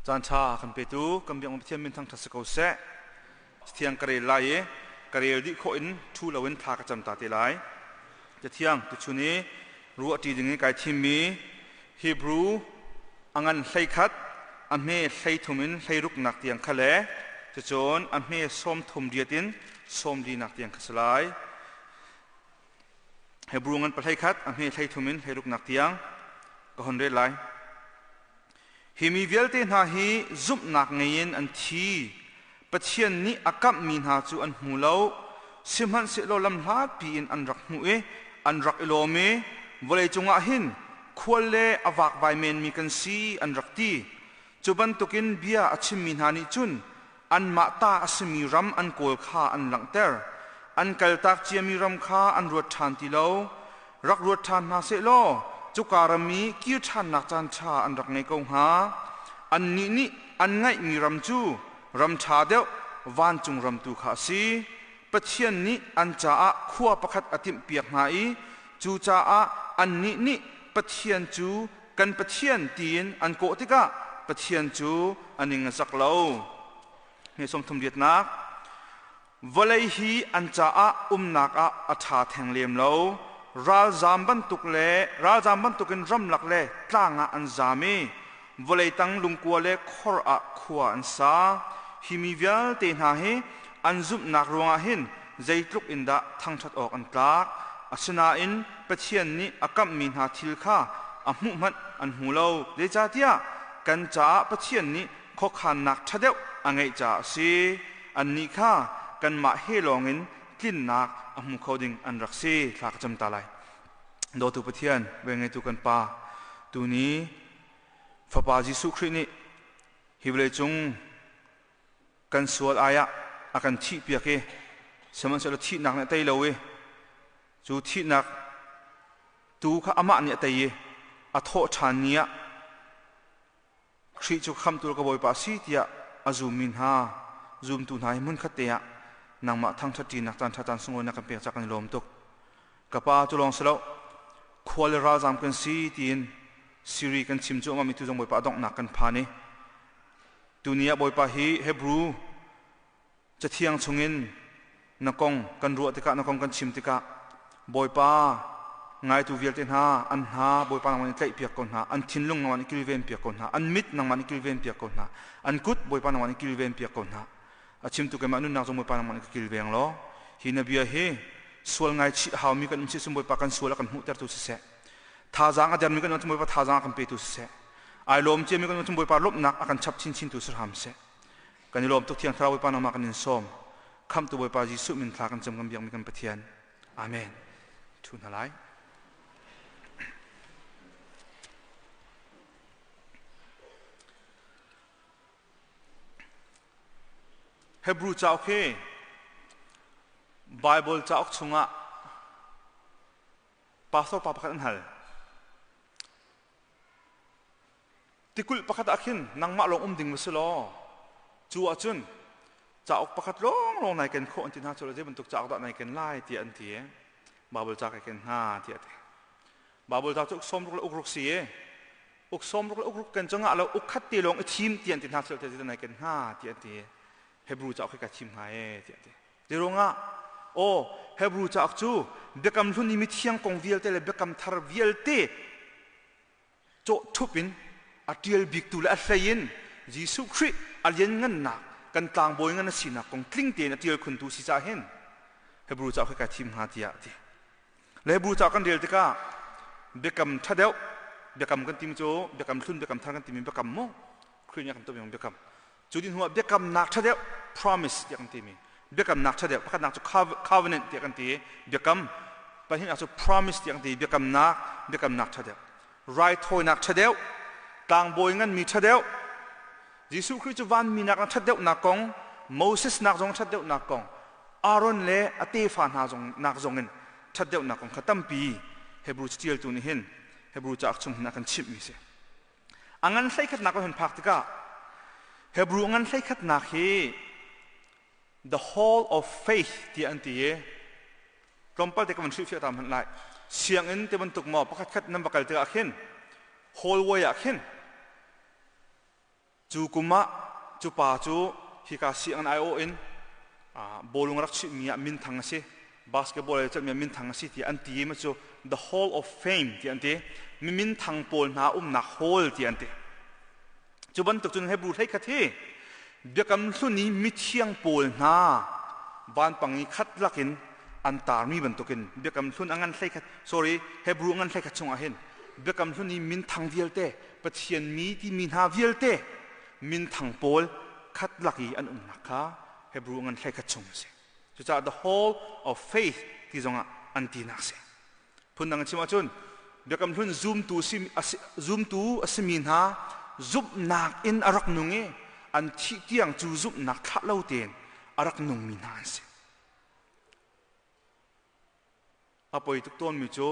Caan ṭha kan petu kan biak Pathian min thangṭhat si ko seh. Cathiang ka rel lai i ka rel dih khawh in ṭhu loin thla ka cam ta te lai. Cathiang tuchun i ruahṭi ding i kai thimmi Hebrew a ngan 11 a hme 33 in 60 nak tiang kha le cucun a hme 38 in 40 nak tiang kha si lai. Hebrew ngan 11 a hme 33 in 60 nak tiang ka hon rel lai. Hi mi vialte hna hi zumhnak ngei in an thi. Pathian nih a kamhmi hna cu an hmu lo, sihmanhsehlaw lamhlatpi in an rak hmuh i an rak i lawm i vawleicung ah hin khual le a vakvai menmi kan si an rak ti. Cu bantukin bia a chimmi hna nih cun anmah ta a simi ram an kawl kha an langhter. An kaltak ciami ram kha an ruat ṭhan ti lo. Rak ruat ṭhan hna sehlaw cuka ram i kir ṭhannak caan ṭha an rak ngei ko hnga. Annih nih an ngaihmi ram cu ram ṭha deuh vancung ram tu kha a si. Pathian nih an caah khua pakhat a timhpiak hna i cucaah annih nih Pathian cu kan Pathian tiin an kawh tikah Pathian cu a ning a zak lo. Hme sawmthum riatnak Vawlei hi an caah umnak ah a ṭha theng lem lo. Ralzaam bantuk le ralzaam bantukin ramlak le tlang ah an zaam i vawlei tang lungkua le khor ah khua an sa. Hi mi vialte hna hi an zumhnak ruangah hin zeitluk in dah thangṭhat awk an tlak. Asinain Pathian nih a kamhmi hna thil kha a hmuh hmanh an hmu lo. Zeicahtiah kan caah Pathian nih khuakhannak ṭha deuh a ngeih caah a si. Annih kha kanmah he lawngin tlinnak a hmu kho ding an rak si. Thla ka cam ta lai. Dawtu Pathian, velngeitu kan Pa, tuni Fapa Jesuh Khrih nih hi vawleicung kan sual ai ah a kan thihpiak i sihmanhsehlaw thihnak nih a tei lo i cu thihnak tu kha amah nih a tei i a thawh ṭhan ni ah Khrih cu khamhtu ka Bawipa a si tiah a zummi hna zumtu hna hi hmunkhat te ah nangmah thangṭhatṭinak caan ṭha caan sunglawi na kan pek caah kan i lawm tuk. Ka pa cu lawng si lo khua le ralzaam kan si tiin Siri kan chim cuahmah mi tu zong Bawipa a donghnak kan phan i tuni ah Bawipa hi Hebrew Cathiang chungin na kong kan ruah tikah, na kong kan chim tikah, Bawipa, ngaitu vialte hna, an hna Bawipa nangmah nih tlaihpiak ko hna, an thinlung nangmah nih kilvenpiak ko hna, an mit nangmah nih kilvenpiak ko hna, an kut Bawipa nangmah nih kilvenpiak ko hna. A chimtu keimah nunnak zong Bawipa nangmah nih ka kilveng law, hi na bia hi sual ngaichih haumi kan um si cun Bawipa kan sual a kan hmuhtertu siseh, thazaang a dermi kan um cun Bawipa thazaang a kan petu siseh, ai lawm ciami kan um cun Bawipa lawmhnak a kan chap chinchintu si hram seh. Kan i lawm tuk Thiang Thlarau Bawipa nangmah kan in sawm. Khamhtu Bawipa Jesuh min thla kan cam kan biakmi kan Pathian. Amen. Thu hna lai. Hebrew cauk hi Bible cauk chungah pastor pa pakhat an hal. Tikulh pakhat ah khin nangmah lawng um ding va si law cu ahcun cauk pakhat lawnglawng nai ken khawh an ti hna cu zei bantuk cauk dah nai ken lai tiah an ti i Baibal ca kai ken hna tiah a ti. Baibal ca cu uk 60 le uk ruk si i uk 60 le uk ruk ken cu ngah lo uk khat te lawng i thim tiah an ti hna cu te nai ken hnga tiah an ti i Hebrew cauk hi ka thim hnga e tiah a ti. Zeiruangah aw Hebrew cauk cu biakam hlun i mithiang kong vialte le biakam thar vialte cawhṭhup in a ṭial biktu le a hlei in Jesuh Khrih a lianngannak kan tlangbawi ngan a sinak kong tling tein a ṭial khuntu si caah hin Hebrew cauk hi kai thim hnga tiah a ti. Le Hebrew cauk kan rel tikah biakam ṭha deuh biakam kan timi cu biakam hlun biakam thar kan timi biakam mu Khrih nih a kan tuahmi biakam cu din hnuah biakamnak ṭha deuh promise tiah kan timi biakamnak ṭha deuh pakhatnak cu covenant tiah kan ti biakam pahnihnak cu promise tiah kan ti biakamnak biakamnak ṭha deuh raithawinak ṭha deuh tlangbawi nganmi ṭha deuh Jesuh Khrih cu vanmi nak ṭhat deuhnak kong Moses nak zong ṭhat deuhnak kong Aaron le a tefa hna zong nak zong in ṭhat deuhnak kong kha tampi Hebrew catialtu nih hin Hebrew cauk chung hin a kan chimhmi si. A ngan 11nak kan hun phak tikah Hebrew ngan 11nak hi the hall of faith tiah an ti i tlawmpal te ka van hrilhfiah ta hmanh lai. Sianginn te bantuk maw pakhat khat nan va kal tikah khin hallway ah khin Cu kum ah cu pa cu hika sianginn aiawh in bawlung rak chihmi ah minthang a si. Basketball le celhmi ah minthang a si tiah an ti i cu the Hall of Fame tiah an ti. Mi minthang pawl hna umnak hall tiah an ti. Cu bantuk cun Hebrew hleikhat hi Biakam Hlun i mithiang pawl hna vanpang i khat lakin an tarmi bantukin Biakam Hlun a ngan hleikhat sorry Hebrew a ngan hleikhat chungah hin Biakam Hlun i minthang vialte Pathian mi timi hna vialte minthang pawl khat lak i an umnak kha Hebrew ngan hleikhat chung a si. Cucaah the Hall of Faith ti zongah an tinak a si. Phundang in chim ahcun Biakam Hlun zumtu si zumtu a simi hna zumhnak in a rak nung i an thih tiang cu zumhnak thlah lo tein a rak nungmi hna an si. A poi tuk tawnmi cu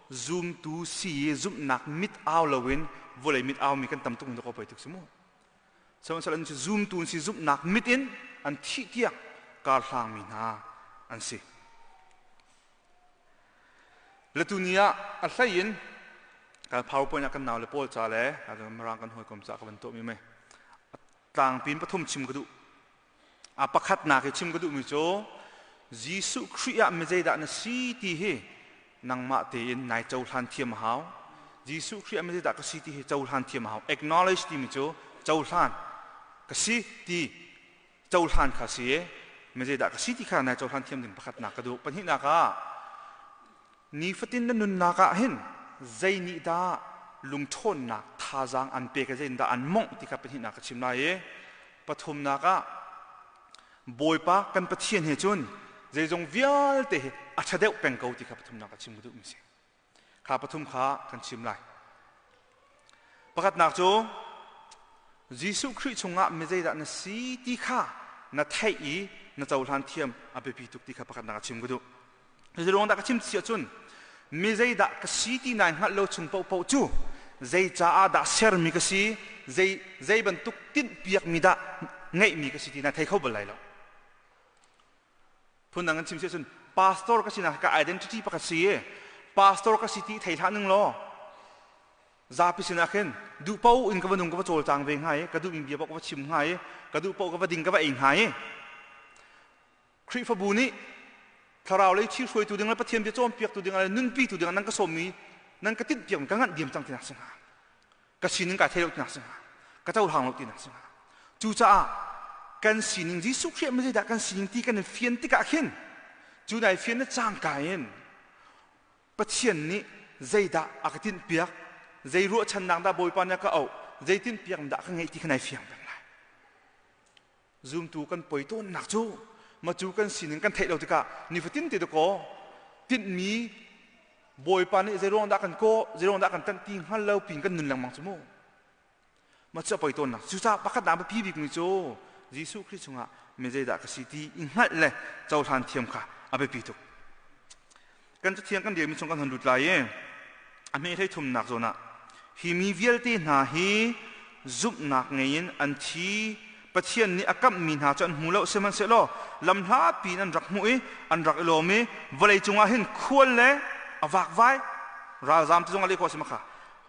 zumtu si i zumhnak mit au loin vawlei mit aumi kan tam tuk mi dawk poi tuk si mu. Sihmanhsehlaw an cu zumtu an si zumhnak mit in an thih tiang kar hlangmi hna an si. Le tuni ah a hlei in kan PowerPoint ah kan nau le pawl ca le Mirang kan hawikom ca ka van tuahmi mei tlangpi in pathum chim ka duh. A pakhatnak i chim ka duhmi cu Jesuh Khrih ah mi zeidah na si ti hi nangmah tein nai cohlan thiam a hau. Jesuh Khrih ah mi zeidah ka si ti hi cohlan thiam a hau. Acknowledge timi cu cohlan ka si ti cohlan kha si i mi zeidah ka si ti kha nai cohlan thiam ding pakhatnak ka duh. Pahnihnak ah nifatin na nunnak ah hin zei nih dah lungṭhawnnak thazaang an pek i zeitindah an mawngh ti kha pahnihnak ka chim lai i pathumnak ah Bawipa kan Pathian he cun zeizong vialte hi a ṭha deuh peng ko ti kha pathumnak ka chim ka duhmi si. Kha pathum kha kan chim lai. Pakhatnak cu Jesuh Khrih chungah mi zeidah na si ti kha na theih i na cohlan thiam a biapi tuk ti kha pakhatnak a chim ka duh. Zeiruang dah ka chim si ahcun mi zeidah ka si ti nai hngalh lo chung paohpaoh cu zei caah dah sermi ka si, zei zei bantuk tinhpiakmi dah ngeihmi ka si ti nai thei kho bal lai lo. Phundang in chim si ahcun pastor ka sinak ka identity pakhat si i pastor ka si ti thei hlah ning law zapi sinah khin duh paoh in ka va nung ka va cawlcang ve hnga i ka duhmi bia paoh ka va chim hnga i ka duh paoh ka va ding ka va ei hnga i Khrihfabu nih thlarau lei thi hruaitu ding le Pathian bia cawnpiaktu ding le nunpitu ding nan ka sawmmi nan ka tinhpiakmi ka nganh diam cang tinak si hnga ka sining kai thei lo tinak si hnga ka cohlang lo tinak si hnga cucaah kan sining Jesuh Khrih ah zeidah kan sining ti kan in fian tikah khin cu nai fian na cangka in Pathian nih zeidah a ka tinhpiak zei ruahchannak dah Bawipa nih a ka auh zei tinhpiak dah ka ngeih ti kha nai fiang peng lai Zumtu kan poi tawnnak cu macu kan sining kan theih lo tikah nifatin te dakaw tinhmi Bawipa nih zeiruang dah kan kawh zeiruang dah kan tanh ti hngal lo pin kan nun lengmang cu mu ma cu a poi tawnnak cucaah pakhat nak biapi bikmi cu Jesuh Khrih chungah mi zeidah ka si ti i hngalh le cohlan thiam kha a biapi tuk kan cathiang kan relmi chung kan hon lut lai i a hme hlei thumnak zawn ah hi mi vialte hna hi zumhnak ngei in an thi Pathian nih a kamhmi hna cu an hmu lo sihmanhsehlaw lam hlapi in an rak hmuh i an rak i lawm i vawlei cungah hin khual le a vakvai ralzam ti zong a leh khawh a si ma kha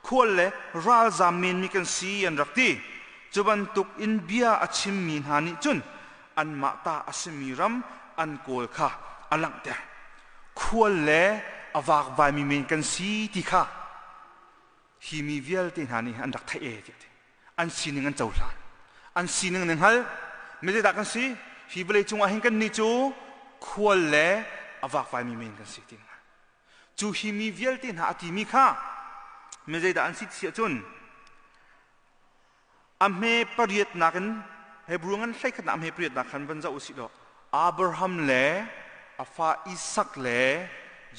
khual le ralzam menmi kan si an rak ti cu bantuk in bia a chimmi hna nih cun anmah ta a simi ram an kawl kha a langhter khual le a vakvaimi men kan si ti kha hi mi vialte hna nih an rak theih e tiah ti an sining an cohlan an sining nan hngal mi zeidah kan si hi vawlei cungah hin kan nih cu khual le a vakvaimi men kan si ti cu hi mi vialte hna a timi kha mi zeidah an si ti ahcun A hme pariatnak in Hebrew ngan hleikhatnak a hme pariatnak khan van zoh usih law Abraham le a fa Isak le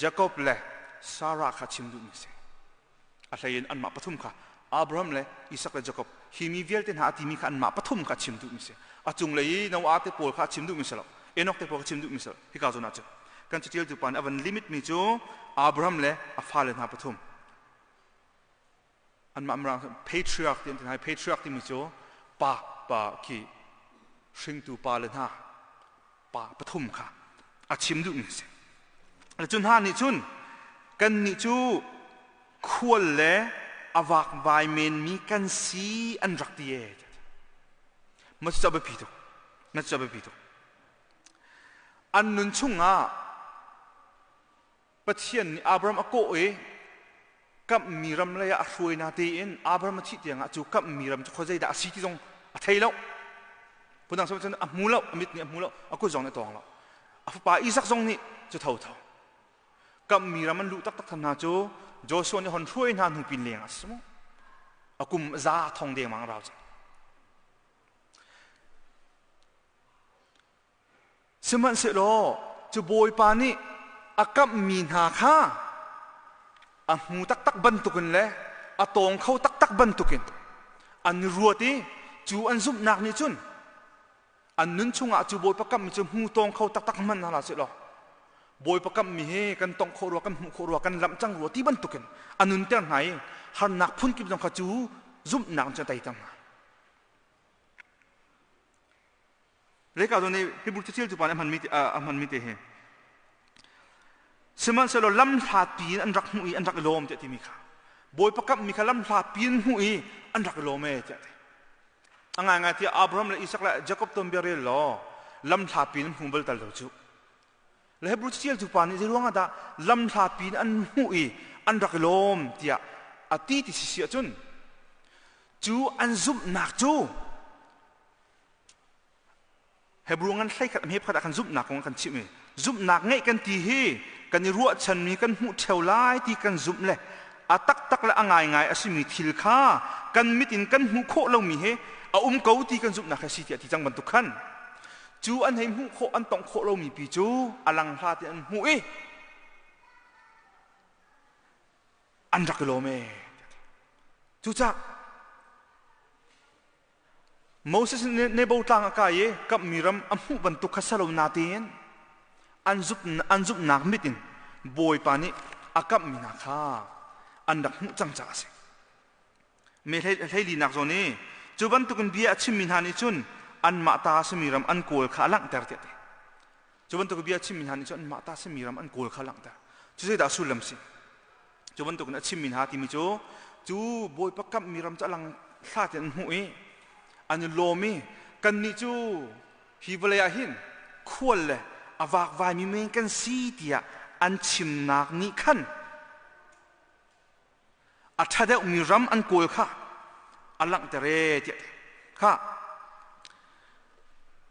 Jakob le Sarah kha chim duhmi a si. A hlei in anmah pathum kha Abraham le Isak le Jakob hi mi vialte hna a timi kha anmah pathum kha chim duhmi a si. A cunglei i Noah te pawl kha a chim duhmi a si lo. Enoch te pawl kha chim duhmi a si lo. Hika zawn ah cun kan catialtu pa nih a van limit mi cu Abraham le a fale hna pathum Anmah Mirang patriarch ti an ti hna i patriarch timi cu pa pa khi hringtu pa le hna pa pathum kha a chim duhmi a si. Cu hna nih cun kannih cu khual le a vakvai menmi kan si an rak ti ee. Ma cu biapi tuk. Na cu biapi tuk. An nun chungah Pathian nih Abraham a kawh i kamhmi ram lei ah a hruai na tein Abraham a thih tiangah cu kamhmi ram cu khuazei dah a si ti zong a thei lo. Phundang cun a hmu lo, a mit nih a hmu lo, a kut zong nih a tawng lo. A fapa Isaac zong nih cu thotho. Kamhmi ram an luh taktak than hna cu Joshua nih hon hruai hna hnu pin leng a si mu. A kum za thong dengmang a rau cang. Sihmanhsehlaw cu Bawipa nih a kamhmi hna kha a hmu taktak bantukin le a tawng kho taktak bantukin an i ruat i cu an zumhnak nih cun an nun chungah cu Bawipa kamhmi cu hmu tawng kho taktak hmanh hna hlah sehlaw Bawipa kamhmi hi kan tongh khawh rua kan hmuh khawh rua kan lamh cang rua ti bantukin a nunter hna i harnak phunkip zong kha cu zumhnak cun a teiter hna. Leka zawn i Hebrew cacil cu pa nih a hmanmi te hi sihmanhsehlaw lam hlatpi in an rak hmuh i an rak i lawm tiah timi kha Bawipa kamhmi kha lam hlatpi in hmuh i an rak i lawm ee tiah ti. A ngaingai tiah Abraham le Isak le Jakob tuanbia rel law lam hlatpi in hmu bal tal lo cu. Le Hebrew cacil cu pa nih zei ruangah dah lam hlatpi in an hmuh i an rak i lawm tiah a ti ti si si ahcun cu an zumhnak cu Hebrew ngan hleikhat hme pakhat ah khan zumhnak kong kan chimh i zumhnak ngeih kan ti hi kan i ruahchanmi kan hmuh ṭheo lai ti kan zumh le a taktak le a ngaingai a simi thil kha kan mit in kan hmuh khawh lomi hi a um ko ti kan zumhnak hi a si tiah ti cang bantuk khan cu an hei hmuh khawh an tongh khawh lomi pi cu a lang hla ti an hmuh i an rak i lawm ee. Cucah Moses nih Nebo tlang a kai i kamhmi ram a hmuh bantuk kha si lo natein an zumhnak mit in Bawipa nih a kamhmi hna kha an rak hmuh cang caah a si. Me hleilinak zawn i cu bantukin bia a chimmi hna nih cun anmah ta a simi ram an kawl kha a langhter tiah ti. Cu bantuk bia a chimmi hna nih cun anmah ta simi ram an kawl kha a langhter. Cu zeidah sullam si? Cu bantukin a chimmi hna timi cu cu Bawipa kamhmi ram cu a lang hlat in an hmuh i an i lawm i kannih cu hi vawlei ah hin khual le a vakvaimi men kan si tiah an chimnak nih khan a ṭha deuhmi ram an kawl kha a langhter ee tiah kha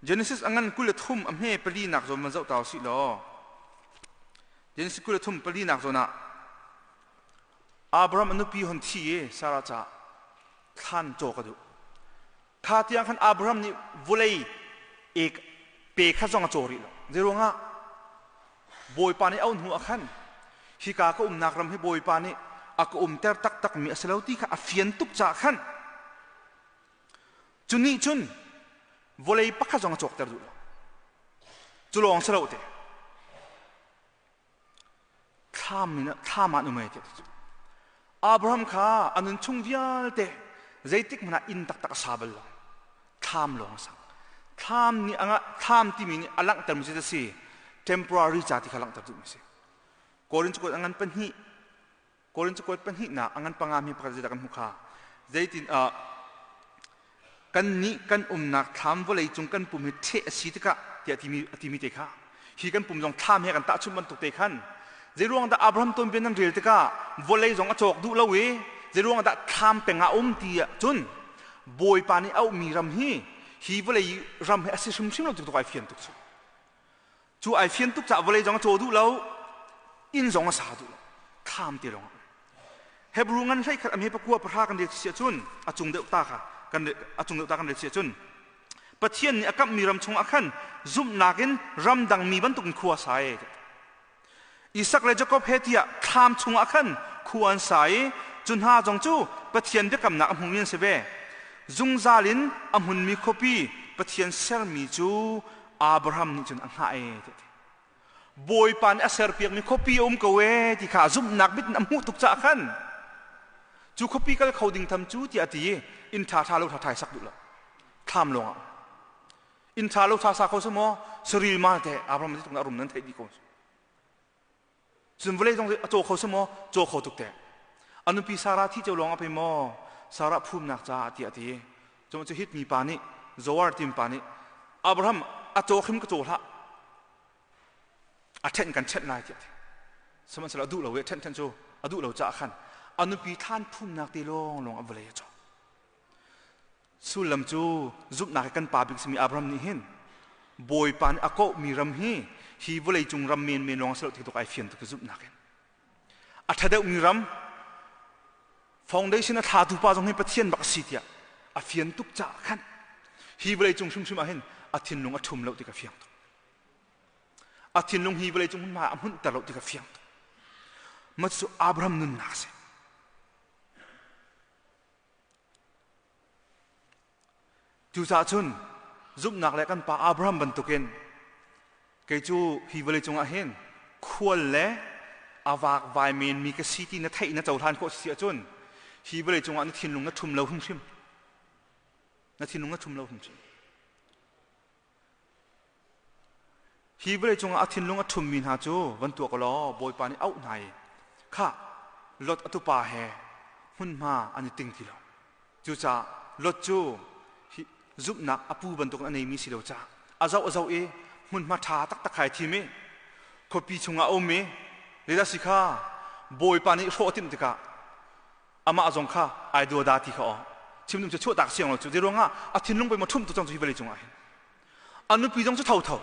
Genesis a ngan 23 a hme pali nak zawn van zoh ta usih law Genesis 23 pali nak zawn ah Abraham a nupi hon thi i Sarah caah thlan caw ka duh kha tiang khan Abraham nih vawlei ek pe kha zong a caw rih lo zeiruangah Bawipa nih a um hnu ah khan hika ka umnak ram hi Bawipa nih a ka umter taktakmi a si lo ti kha a fian tuk caah khan cu nih cun vawlei pakhat zong a cawkter duh lo. Cu lawng si lo te. Thlam in thlam ah an um ai ti cu. Abraham kha a nun chung vialte zeitik hmanh ah inn taktak a sa bal lo. Thlam lawng a sak. Thlam nih a thlam timi nih a langhtermi cu a si temporary ca ti kha langhter duhmi a si. Korin cakuat a ngan pahnih Korin cakuat pahnihnak a ngan panga mi pakhat zeidah kan hmuh kha zeitin kan nih kan umnak thlam vawlei cung kan pum hi ṭheh a si tikah tiah timi a timi te kha hi kan pum zong thlam he kan tahchunh bantuk te khan zeiruang dah Abraham tuanbia nan rel tikah vawlei zong a cawk duh lo i zeiruang dah thlam peng ah um ti ah cun Bawipa nih auhmi ram hi hi vawlei ram hi a si hrimhrim lo ti tuk ai fian tuk cu cu ai fian tuk caah vawlei zong a caw duh lo inn zong a sa duh lo thlam te lawng Hebrew ngan hlei khat a hme pakua pahra kan rel si ahcun a cung deuh ta kha kan a cung deuh ta kan rel si ahcun Pathian nih a kamhmi ram chungah khan zumhnak in ramdang mi bantukin khua sa e Isak le Jakob he tiah thlam chungah khan khua an sa i cu hna zong cu Pathian biakamnak a hmumi an si ve. Zungzal in a hmunmi khuapi Pathian sermi cu Abraham nih cun a hngah e tiah ti. Bawipa nih a serpiakmi khuapi a um ko e ti kha zumhnak mit in a hmuh tuk caah khan cu khuapi kal kho ding tham cu tiah a ti i inn ṭha ṭha lo ṭha ṭha i sak duh lo thlam lawngah inn ṭha lo ṭha sa kho si maw saril ma te Abraham nih tuk na rum nan theih dih ko cun vawlei zong a caw kho si maw caw kho tuk te a nupi Sarah thi ceu lawng a pe maw Sarah phumnak caah tiah a ti cu cu hit mi pa nih Zoar tim pa nih Abraham a caw hrim ka caw hlah a ṭhenh kan ṭhenh lai tiah ti. Sihmanhsehlaw a duh lo i ṭhenh ṭhenh cu a duh lo caah khan a nupi thlan phumnak te lawnglawng a vawlei a cawk. Sullam cu zumhnak i kan pa bik simi Abraham nih hin Bawipa nih a kawhmi ram hi hi vawleicung ram menmen lawng a si lo ti tuk ai fian tuk i zumhnak in. A ṭha deuhmi ram foundation a thlatu pa zong hi Pathian bak a si tiah a fian tuk caah khan hi vawleicung hrimhrim ah hin a thinlung a ṭhum lo ti ka fiang tuk. A thinlung hi vawleicung hmunhma ah a hmunhter lo ti ka fiang tuk. Mah cu Abraham nunnak a si. Cucaah cun zumhnak le kan pa Abraham bantukin kei cu hi vawleicung ah hin khual le a vakvai menmi ka si ti na theih na cohlan khawh si ahcun hi vawleicung ah na thinlung na ṭhum lo hrimhrim. Na thinlung na ṭhum lo hrimhrim. Hi vawleicung ah a thinlung a ṭhummi hna cu van tuak u law Bawipa nih auh hna i khah Lot a tupa he hmunhma an i ting ti lo. Cucaah Lot cu hi zumhnak a pu bantukin a neimi si lo caah a zoh a zoh i hmunhma ṭha taktak kha ai thim i khuapi chungah a um i zeidah si kha Bawipa nih hrawh a timh tikah amah zong kha ai duada ti kha aw chim dum cu chuahtak siang lo cu zei ruangah a thinlung pei ma ṭhumh tu cang cu hi vawlei cungah hin a nupi zong cu thotho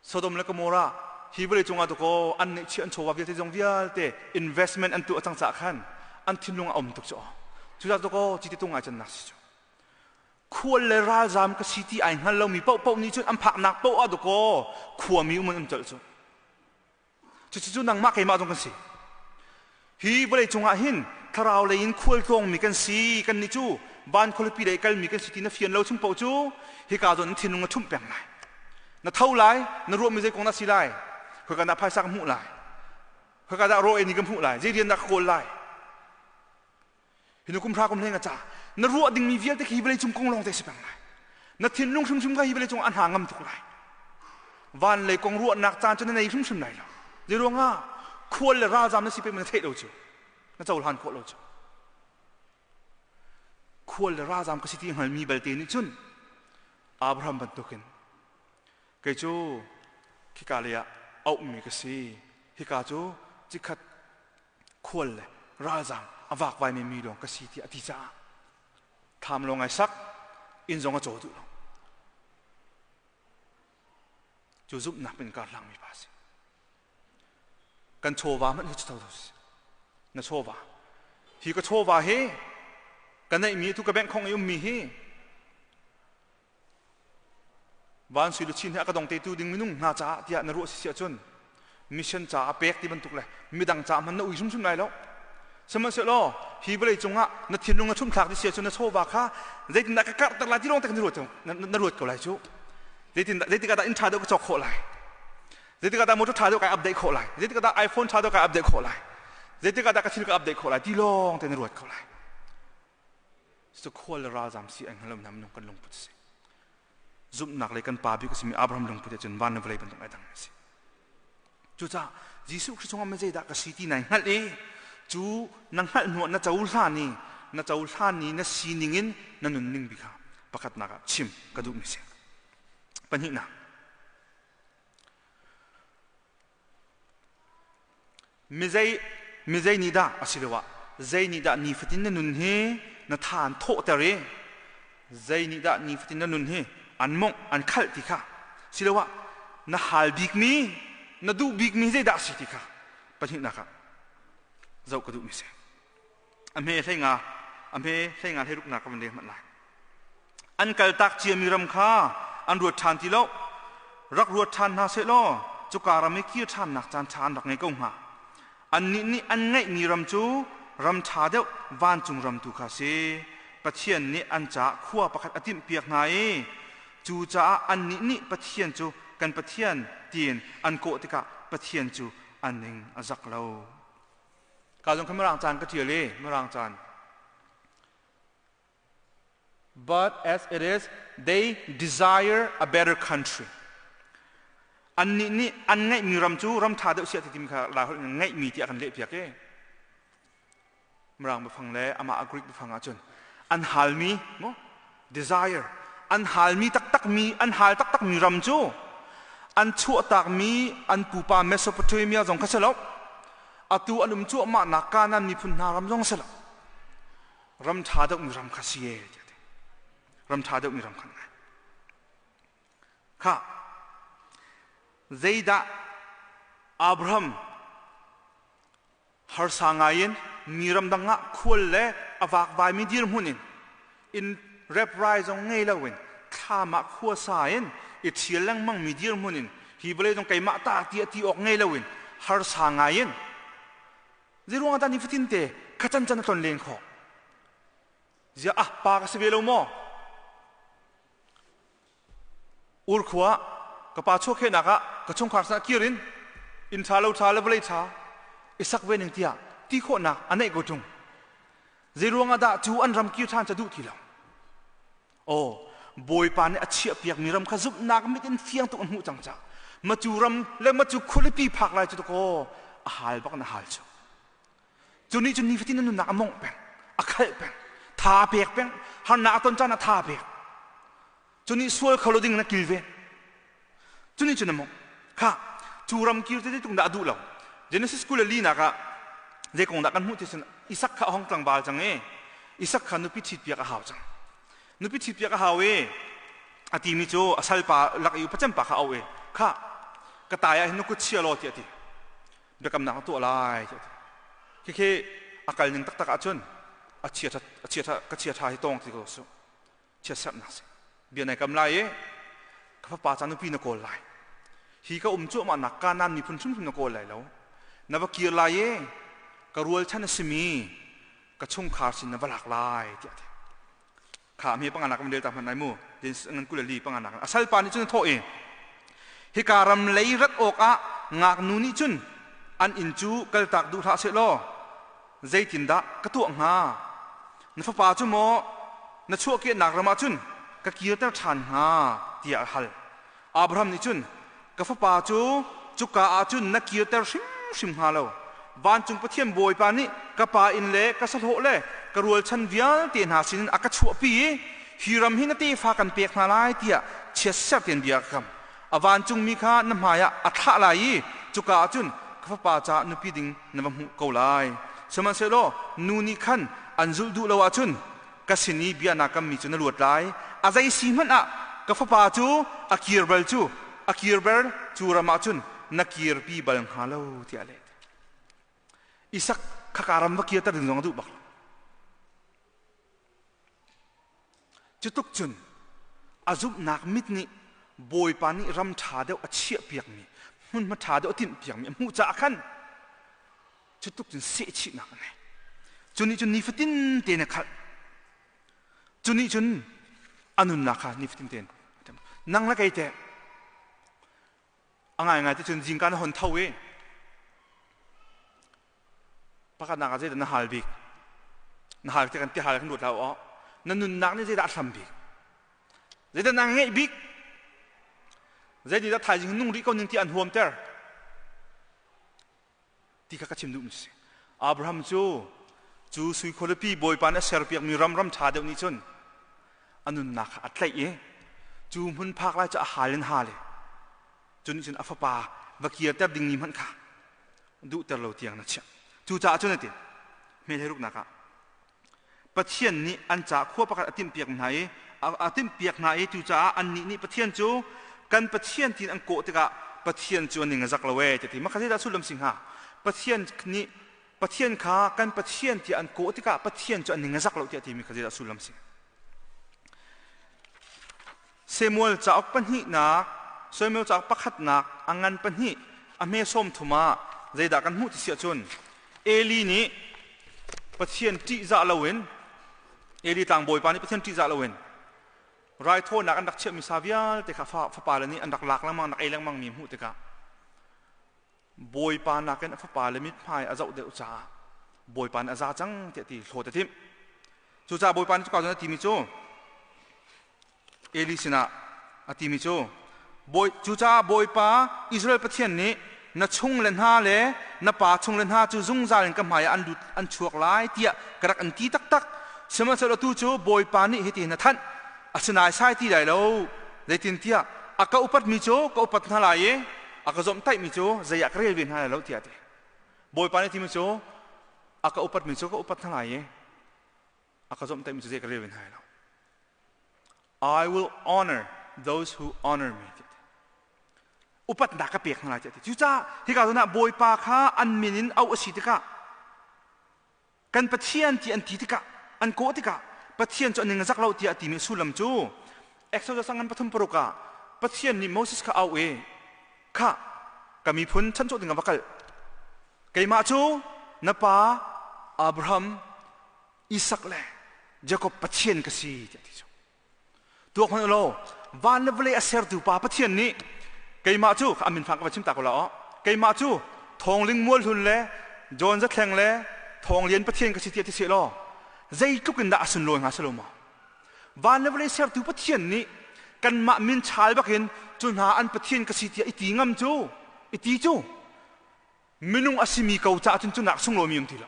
Sodom le Gomorrah hi vawlei cungah tu ko an neihchiah an chawva vialte zong vialte investment an tuah cang caah khan an thinlung a um tuk cu aw cucaah tu ko citi tung ai cannak si cu khual le ralzam ka si ti ai hngal lomi paohpaoh nih cun an phaknak paoh ah dakaw khuami um an um colh cu. Cucu nangmah keimah zong kan si. Hi vawlei cungah hin thlarau lei in khualtlawngmi kan si. Kannih cu van khualipi lei kalmi kan si ti na fian lo chung paoh cu hika zawn in thinlung na ṭhumh peng lai. Na tho lai, na ruahmi zei kong dah si lai? Khoika dah phaisa ka hmuh lai? Khoika dah raw ei ni ka hmuh lai? Zei rian dah ka kawl lai? Hi nu kum hra kum hleng a ca. Na ruah dingmi vialte khi hi vawlei cung kong lawng te si peng lai. Na thinlung hrimhrim kha hi vawlei cung a hna ngam tuk lai. Van lei kong ruahnak caan cu na nei hrimhrim lai lo. Zei ruangah khual le ralzam na si pe na theih lo cu. Na cohlan khawh lo cu. Khual le ralzam ka si ti hngalmi belte nih cun Abraham bantukin kei cu khika lei ah auhmi ka si. Hika cu cikhat khual le ralzaam a vakvai mi lawng ka si tiah a ti caah thlam lawng ai sak inn zong a caw duh lo cu zumhnak min kar hlangmi pa si kan chawva hmanh hi cu tho si na chawva hi ka chawva hi ka neihmi tu ka bank khong i ummi hi Van sui luchin hi a ka dong tetu ding minung hna caah tiah na ruah si ahcun mission caah pek ti bantuk le midang caah hman na ui hrimhrim lai lo. Sihmanhsehlaw hi vawlei cungah na thinlung na chumthlak ti si ahcun na chawva kha zeitindah ka karhter lai ti lawng te na ruat na ruat ko lai cu. Zeitindah zeitikah dah inn ṭha deuh ka cawk khawh lai? Zeitikah dah motor ṭha deuh kai update khawh lai? Zeitikah dah iPhone ṭha deuh kai update khawh lai? Zeitikah dah ka thil ka update khawh lai ti lawng te na ruat ko lai. Cu khual le ralzam si ai hngal nam nung kan lungput si. Zumhnak le kan pa bik a simi Abraham lungput ahcun van le vawlei bantuk ai dang a si. Cucaah Jesuh Khrist chungah zeidah ka si ti nai hngalh i cu na hngalh hnuah na cohlan i na cohlan i na sining in na nunning bi kha pakhatnak ah chim ka duhmi si. Pahnihnak Mizei mizei nih dah asiloah zei nih dah nifatin na nun hi na tha an thawhter i zei nih dah nifatin na nun hi an mawngh an khalh ti kha siloah na hal bikmi na duh bikmi zeidah a si ti kha pahnihnak ah zoh ka duhmi si. A hme hlei nga a hme hlei nga hlei ruknak ka van leng hmanh lai. An kaltak ciami ram kha an ruat ṭhan ti lo. Rak ruat ṭhan hna sehlaw cuka ram i kir ṭhannak caan ṭha an rak ngei ko hnga. Annih nih an ngeihmi ram cu ram ṭha deuh vancung ram tu kha a si. Pathian nih an caah khua pakhat a timhpiak hna i cucaah annih nih Pathian cu kan Pathian tiin an kawh tikah Pathian cu an ning a zak lo. Ka zong kha Mirang caan ka ṭial i Mirang caan. But as it is, they desire a better country. Annih nih an ngeihmi ram cu ram ṭha deuh siah ti timi kha Lai holh in ngeihmi tiah kan lehpiak i Mirang biafang le amah a Greek biafang ahcun an halmi maw? Desire an halmi taktakmi an hal taktakmi ram cu an chuahtakmi an pupa Mesopotamia zong kha si lo. Atu an um cuahmahnak Kanaan miphun hna ram zong si lo. Ram ṭha deuhmi ram kha si e tiah ti. Ram ṭha deuhmi ram kha ngai. Kha zeidah Abraham harsa ngaiin mi ramdang ah khual le a vakvaimi dirhmun in in reprai zong ngei loin thlam ah khuasa in i ṭhial lengmang mi dirhmun in hi vawlei zong keimah ta ti ti awk ngei loin harsa ngaiin zeiruang ah dah nifatin te kha can can a tlon len khawh zia ah pa ka si ve lo maw Ur khua ka pa chuahkhehnak ah ka chungkhar sinah kir in inn ṭha lo ṭha le vawlei ṭha i sak ve ning tiah ti khawhnak a neih ko ṭung. Zeiruang ah dah cu an ram kir ṭhan ca duh ti lo? Aw, Bawipa nih a chiahpiakmi ram kha zumhnak mit in fiang tuk an hmuh cang caah macu ram le macu khualipi phak lai cu kaw a hal bak na hal cu. Cu nih cun nifatin na nunnak a mongh peng, a khalh peng, tha a pek peng, harnak a ton caan ah tha a pek. Cu nih sual kho lo ding na kilven. Cu nih cun a mongh. Kha, cu ram kir te tung dah a duh lo. Genesis 24 nak ah zei kong dah kan hmuh ti cun Isak kha a hong tlangval cang i Isak kha nupi ṭhit piak a hau cang. Nupi ṭhit piak a hau i a timi cu a salpa lak i upacem pa kha a auh i kha ka tai ah hin na kut chia law tiah a ti. Biakamnak na tuah lai tiah a ti. Khikhi a kal ning taktak ahcun a chia a chia ka chia ṭha hi tawng ti ko su. Chiatserhnak si. Bia nai kam lai i ka fapa ca nupi na kawl lai. Hi ka um cuahmah nak Kanaan miphun hrimhrim na kawl lai lo. Na va kir lai i ka rualchan a simi ka chungkhar sin na va lak lai tiah a ti. Kha hme panganak kan rel ta hmanh lai mu. Ngan 24 panganak. A salpa nih cun a thawh i hika ram lei rat awkah ngaknu nih cun an inn cu kaltak duh hlah sehlaw zeitindah ka tuah hnga? Na fapa cu maw na chuahkehnak ram ah cun ka kirter ṭhan hnga? tiah a hal. Abraham nih cun, Ka fapa cu cuka ah cun na kirter hrimhrim hnga lo. Vancung Pathian Bawipa nih ka pa inn le ka sahlawh le ka rualchan vialte hna sinin a ka chuahpi i hi ram hi na tefa kan pek hna lai tiah chiatser tein bia ka kam. A vancungmi kha na hmaiah a thlah lai i cuka ah cun ka fapa caah nupi ding na va hmuh ko lai. Sihmanhsehlaw nu nih khan an zulh duh lo ahcun ka sin i bia naa kammi cu na luat lai. A zei si hmanh ah ka fapa cu a kir bal cu a kir ber cu ram ah cun na kirpi bal hnga lo tiah a leh. Isak khaka ram va kirter ding zong a duh bak lo. Cutuk cun a zumhnak mit nih Bawipa nih ram ṭha deuh a chiahpiakmi, hmunhma ṭha deuh a tinhpiakmi a hmuh caah khan cutuk cun sehchihnak a ngei. Cu nih cun nifatin tein a khalh. Cu nih cun a nunnak kha nifatin tein nang le kei teh a ngaingai te cun zingka na hon tho i Pakhatnak ah zeidah na hal bik? Na hal ti kan ti hal kan ruat hlah u. Na nunnak nih zeidah a hlam bik? Zeidah na ngeih bik? Zeidah thaizing nung rih ko ning ti an huamter? Ti kha ka chim duhmi si. Abraham cu cu sui khualipi Bawipa nih a serpiakmi ram ram ṭha deuh nih cun a nunnak kha a tlaih i cu hmun phak lai cu a hal in hal i cu nih cun a fapa va kirter dingmi hmanh kha duhter lo tiang na chiah. Cucaah cun a ti, hme ruknak ah Pathian nih an ca khua pakhat a timhpiak hna i a timhpiak hna i cucaah annih nih Pathian cu kan Pathian tiin an kawh tikah Pathian cu an ning a zak lo ee ti mah kha zeidah sullam si hnga? Pathian nih Pathian kha kan Pathian tiah an kawh tikah Pathian cu an ning a zak lo tiah timi kha zeidah sullam si? Samuel cauk pahnihnak, Samuel cauk pakhatnak a ngan pahnih a hme 30 ah zeidah kan hmuh ti si ahcun Eli nih Pathian ṭihzah loin Eli tlangbawipa nih Pathian ṭihzah loin raithawinak an rak chiahmi sa vialte kha fapa le nih an rak lak lengmang, an rak ei lengmang mi hmuh tikah Bawipa nakin a fapa le mithmai a zoh deuh caah Bawipa nih a za cang tiah ti hlawt a timh. Cucaah Bawipa nih cuka cun a timi cu Eli sinah a timi cu Bawi, cucaah Bawipa Israel Pathian nih na chung le hna le na pa chung le hna cu zungzal in ka hmaiah an lut an chuak lai tiah ka rak an ti taktak. Sihmanhsehlaw tu cu Bawipa nih hitihin a thanh. Asinain sai ti lai lo. Zeitintiah a ka upatmi cu ka upat hna lai i a ka zawmhtaihmi cu zei ah ka rel ve hna lai lo tiah a ti. Bawipa nih a timi cu a ka upatmi cu ka upat hna lai i a ka zawmhtaihmi cu zei ka rel ve hna lai lo. I will honor those who honor me. Upatnak ka pek hna lai tiah a ti. Cucaah hika zawn ah Bawipa kha an min in auh a si tikah kan Pathian ti an ti tikah an kawh tikah Pathian cu an ning zak lo tiah a timi sullam cu Exodus ngan 36 ah Pathian nih Moses kha auh i kha ka miphun chanchuah ding ah va kal keimah cu na pa Abraham Isak le Jakob Pathian ka si tiah ti cu tuak hmanh law van le vawlei a sertu pa Pathian nih keimah cu a min fang ka va chim ta ko la aw keimah cu thawngling mualhlun le John Zathleng le Thawnglian Pathian ka si tiah ti seh law zeitluk in dah a sunlawi hnga si lo maw van le vawlei sertu Pathian nih kanmah min chal bakin cu hna an Pathian ka si tiah i ti ngam cu i ti cu minung a simi ko caah cun cunak sunglawi um ti lo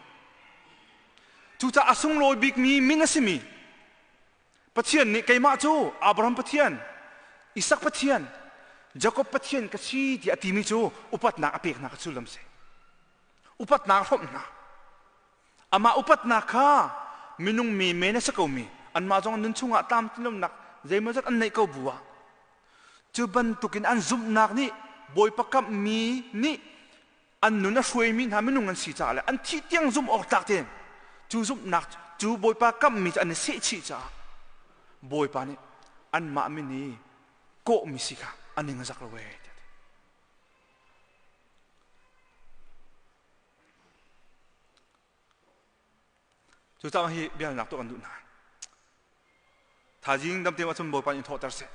cucaah a sunglawi bikmi min a simi Pathian nih keimah cu Abraham Pathian Isak Pathian Jakob Pathian ka si tiah a timi cu upatnak a peknak a sullam si upatnak a hrawmh hna amah upatnak kha minung mi men a si komi anmah zong nun chungah tlamtlinlonak zeimawzat an neih ko bu ah Cu bantukin an zumhnak nih Bawipa kamhmi nih an nun a hruaimi hna minung an si caah le an thih tiang zumh awk tlak tein cu zumhnak cu Bawipa kamhmi cu an i sehchih caah Bawipa nih anmah min i kawhmi si kha an ning a zak lo ee tiah Cucaah hi biahalnak tuah kan duh hna. Thaizing damte ahcun Bawipa in thawhter seh.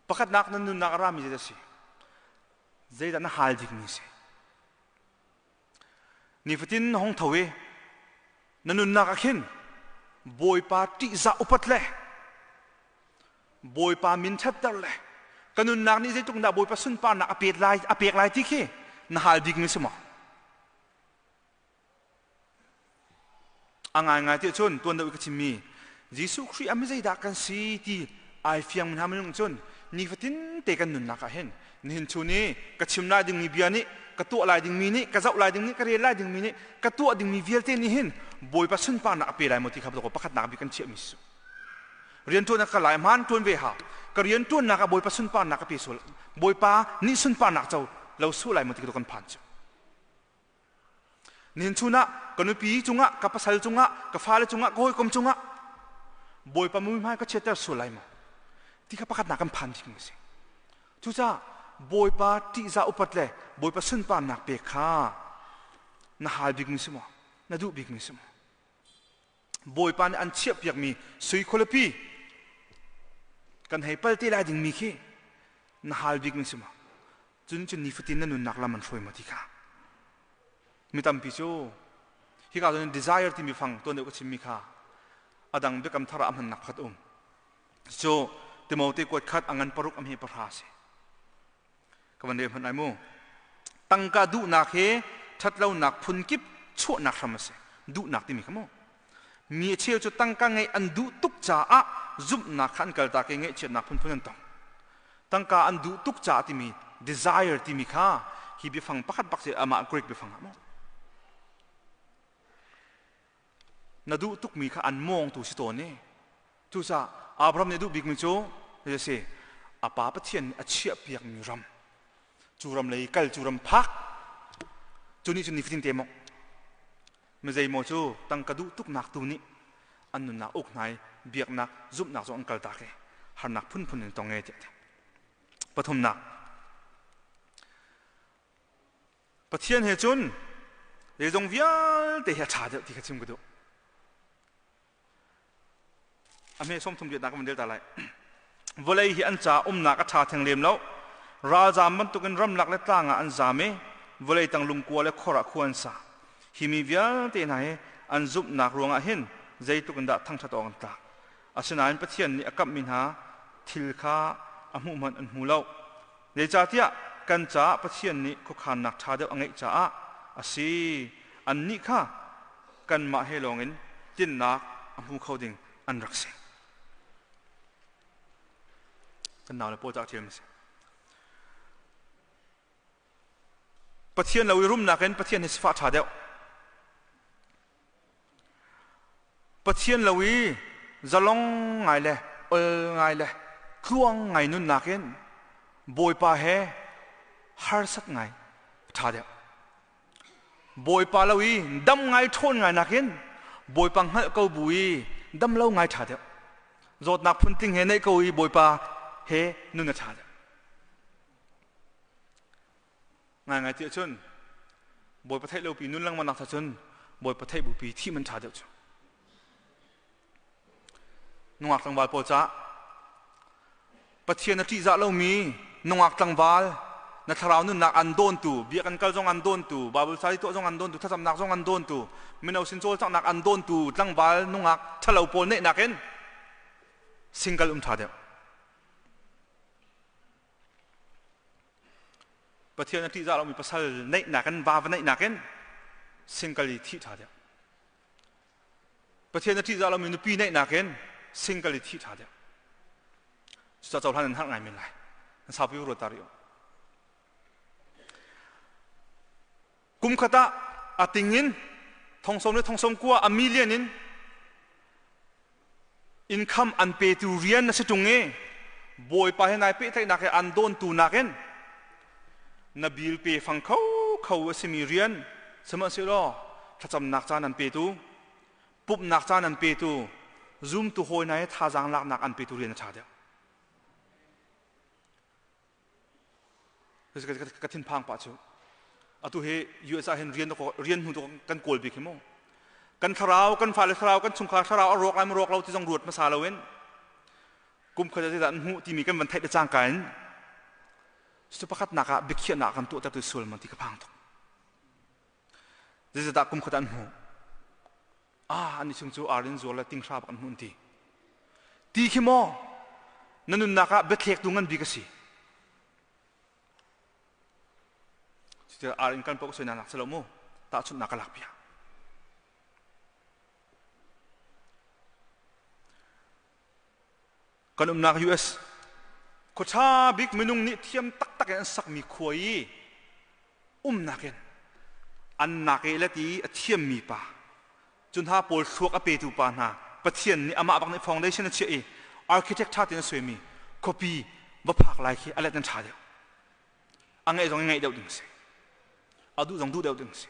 Pakhatnak nan nunnak a rami zeidah a si? Zeidah na hal dingmi si? Nifatin na hung tho i na nunnak ah khin Bawipa ṭihzah upat le Bawipa min ṭhatter le ka nunnak nih zeitluk dah Bawipa sunparnak a pek lai a pek lai ti khi na hal bikmi si maw? A ngaingai ti ahcun tuan deuh i ka chimmi Jesuh Khrih ah mi zeidah kan si ti ai fiang hna minung cun nifatin te kan nunnak ah hin nihin chun i ka chim lai dingmi bia nih ka tuah lai dingmi nih ka zoh lai dingmi ka rel lai dingmi nih ka tuah dingmi vialte nih hin Bawipa sunparnak a pe lai maw ti kha pakhatnak bik kan chiahmi si rianṭuan ka lai hmaan ṭuan ve hau ka rianṭuannak ah Bawipa sunparnak ka pe sual Bawipa nih sunparnak co lo sual lai maw ti kan phan cu Nihin chun ah ka nupi cungah, ka pasal cungah, ka fale cungah, ka hawikom cungah Bawipa muihmai ka chiatter sual lai maw? Ti kha pakhatnak kan phan bikmi a si. Cucaah Bawipa ṭihzah upat le Bawipa sunparnak pek kha na hal bikmi si maw? Na duh bikmi si maw? Bawipa nih an chiahpiakmi sui khualipi kan hei pal te lai dingmi khi na hal bikmi si maw? Cun cun nifatin na nunnak lam an hruai maw ti kha mi tampi cu hika cun desire timi fang tuan deuh ka chimmi kha adang biakam thar ah a hmannak pakhat um cu Timote kuat khat a ngan paruk a hme pahra si ka van rel hmanh ai mu tangka duhnak he ṭhatlonak phun kip chuahnak hram a si duhnak timi kha mu mi a cheu cu tangka ngeih an duh tuk caah zumhnak kha an kaltak i ngaihchiatnak phunphun an tong tangka an duh tuk caah timi desire timi kha hi biafang pakhat bak si amah Greek biafang ah maw na duh tukmi kha an mawngtu si tawn i cucaah Abraham nih a duh bikmi cu a si a pa Pathian nih a chiahpiakmi ram cu ram lei kal cu ram phak cu nih cun nifatin te maw Mi zeimaw cu tangka duh tuknak tu nih an nunnak uk hna i biaknak zumhnak zong an kaltak i harnak phunphun in tong e tiah ti. Pathumnak Pathian he cun zeizong vialte hi a ṭha deuh ti kha chim ka duh. A hme sawmthum riatnak kan van ta lai. Vawlei hi an ca umnak a ṭha theng lem lo. Ralzaam bantukin ramlak le tlang ah an zaam i vawlei tang lungkua le khor ah khua an sa. Hi mi vialte hna hi an zumhnak ruangah hin zeitluk in dah thangṭhat awk an tlak. Asinain Pathian nih a kamhmi hna thil kha a hmuh hmanh an hmu lo. Zeicahtiah kan caah Pathian nih khuakhannak ṭha deuh a ngeih caah a si. Annih kha kanmah he lawngin tlinnak a hmu kho ding an rak si. Kan nau le pawl ca ṭialmi si. Pathian lo i rumnak in Pathian hi sifah ṭha deuh. Pathian lo i zalong ngai le ol ngai le tluang ngai nunnak in Bawipa he harsat ngai ṭha deuh. Bawipa lo i dam ngai ṭhawn ngai nakin Bawipa hngalh ko bu i dam lo ngai ṭha deuh. Zawtnak phuntling he neih ko i Bawipa he nun a ṭha deuh. Ngaingai ti ahcun Bawipa theih lopi nun lengmang nak cun Bawipa theih bupi thih man ṭha deuh cu. Nungak tlangval pawl cah Pathian a ṭihzah lomi nungak tlangval na thlarau nunnak an dawntu, biakinn kal zong an dawntu, Bible study tuah zong an dawntu, thlacamnak zong an dawntu, mino sin cawlcanghnak an dawntu tlangval nungak ṭhalo pawl neihnak in single um ṭha deuh. Pathian a ṭihzah lomi pasal neihnak in va va neihnak in single i thih ṭha deuh. Pathian a ṭihzah lomi nupi neihnak in single i thih ṭha deuh. Cucaah cohlan an harh ngai men lai. An saupi ruat ta rih u. Kum khat ah a ting in thong sawm le thong sawm kua a million in income an petu rian na si ṭung i Bawipa he nai pehtlaihnak he an dawntu nakin na bil pe fang kho kho a simi rian sihmanhsehlaw thlacamnak caan an petu pumhnak caan an petu zumtu hawi hna he thazaang laknak an petu rian a ṭha deuh. Ka thinphang pah cu atu hi US ah hin rian rian hnu kan kawl bik hi mu kan thlarau kan fale thlarau kan chungkhar thlarau a rawk lai rawk lo ti zong ruat hmasa loin kum khat zeidah an hmuh timi kan van theih le cangka in cu pakhatnak ah biakhiahnak kan tuahter tu sual man ti ka phang tuk Zeicahdah kum khat an hmuh? Ah, ani chung cu ar in zual le tinghra bak an hmuh an ti. Ti khi maw na nunnak ah biathlektu ngan bik a si. Cuti ar in kan paoh soi nak si lo mu. Tahchunhnak ka lak piak. Kan umnak US khuaṭha bik minung nih thiam taktak in an sakmi khua i umnak in an nak i le ti a thiammi pa cu hna pawl thluak a petu pa hna Pathian nih amah bak nih foundation a chiah i architect ṭha tein a suaimi khuapi va phak lai khi a let in ṭha deuh a ngeih zong i ngeih deuh ding a si a duh zong duh deuh ding a si